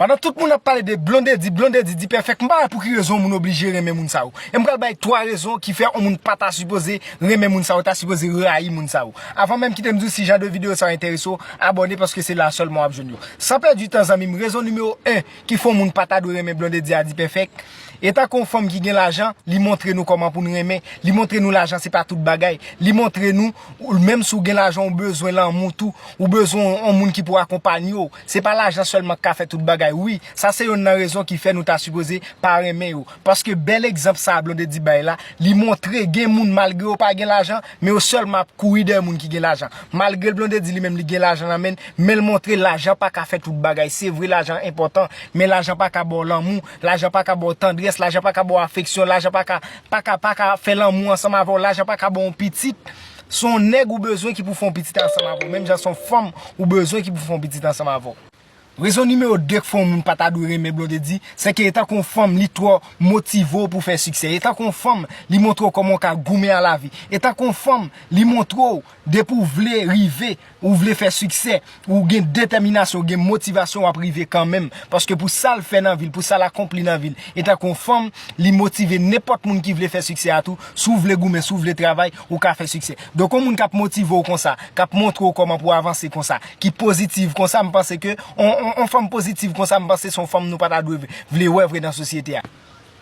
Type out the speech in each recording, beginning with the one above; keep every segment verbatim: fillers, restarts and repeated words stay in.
Pandan tout moun ap pale de Blondedy, Blondedy, Dipèfèk, m pa wè pou ki rezon yon moun oblije renmen moun sa yo. E m pral bay twa rezon ki fè yon moun pa ta sipoze renmen moun sa yo, ta sipoze rayi moun sa yo. Avan menm kite m di w si jan de videyo sa yo enterese w, abòne paske se la sèlman w ap jwenn yo. San pèdi tan zanmi m, rezon nimewo en ki fè yon moun pa ta dwe renmen Blondedy a Dipèfèk, etan ke yon fanm ki gen lajan, li montre nou kòman pou n renmen, li montre nou lajan se pa tout bagay, li montre nou, ou, menm si w gen lajan, ou bezwen lanmou tou, ou bezwen yon moun ki pou akonpanye w. Se pa lajan sèlman k ka fè tout bagay. Wi, sa se yonn nan rezon ki fè nou ta sipoze pa renmen yo. Paske bèl egzanp sa a Blondedy bay la, li montre gen moun malgre yo pa gen lajan, men yo sèlman ap kouri dèyè moun ki gen lajan. Malgre Blondedy li menm li gen lajan nan men l, men l montre lajan pa ka fè tout bagay. Se vre lajan enpòtan, men lajan pa ka ba w lanmou, lajan pa ka ba w tandrès, lajan pa ka ba w afeksyon, lajan pa ka, pa ka, pa ka fè lanmou ansanm avè w, lajan pa ka ba w yon pitit. Se yon nèg ou bezwen ki pou fè yon pitit ansanm avè w, menm jan se yon fanm ou bezwen ki pou fè yon pitit ansanm avè w. Rezon nimewo de k fè yon moun pa ta dwe renmen Blondedy, se ke etan ke yon fanm, li twò motive w pou fè siksè. Etan ke yon fanm, li montre w kòman w ka goumen a lavi. Etan ke yon fanm, li montre w, depi w vle rive, ou vle fè siksè, ou gen detèminasyon, ou gen motivasyon, w ap rive kanmenm. Paske pou sa l fè nan vi l, pou sa l akonpli nan vi l, etan ke yon fanm, li motive nenpòt moun ki vle fè siksè a tou. Si w vle goumen, si w vle travay, ou ka fè siksè. Donk, yon moun k ap motive w konsa, k ap montre w kòman pou w avanse konsa, ki pozitiv konsa, m panse ke, on, on, on fanm pozitiv konsa, m panse se yon fanm nou pa ta dwe vle wè vre nan sosyete a.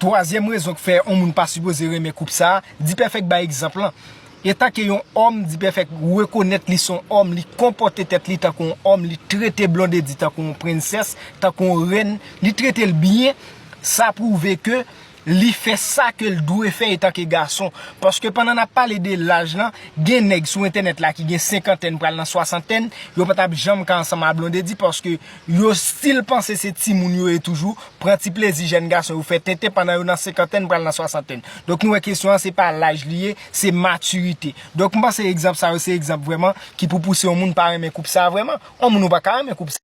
Twazyèm rezon k fè yon moun pa sipoze renmen koup sa a, Dipèfèk bay egzanp lan. Etan ke yon òm, Dipèfèk rekonèt li se yon òm, li konpòte tèt li tankou yon òm, li trete Blondedy tankou yon prensès, tankou yon rèn, li trete l byen, sa pwouve ke li fè sa ke l dwe fè etan ke gason. Paske pandan n ap pale de laj lan, gen nèg sou entènèt la ki gen senkantèn pral nan swasantèn, yo pa t ap janm ka ansanm a Blondedy paske yo still panse se timoun yo ye toujou, pran ti plezi jèn gason yo fè tenten pandan yo nan senkantèn pral nan swasantèn. Donk nou wè kesyon an se pa laj li ye, se matirite. Donk m panse egzanp sa yo se egzanp vrèman ki pou pouse yon moun pa renmen koup sa a vrèman. Yon moun ou pa ka renmen koup sa.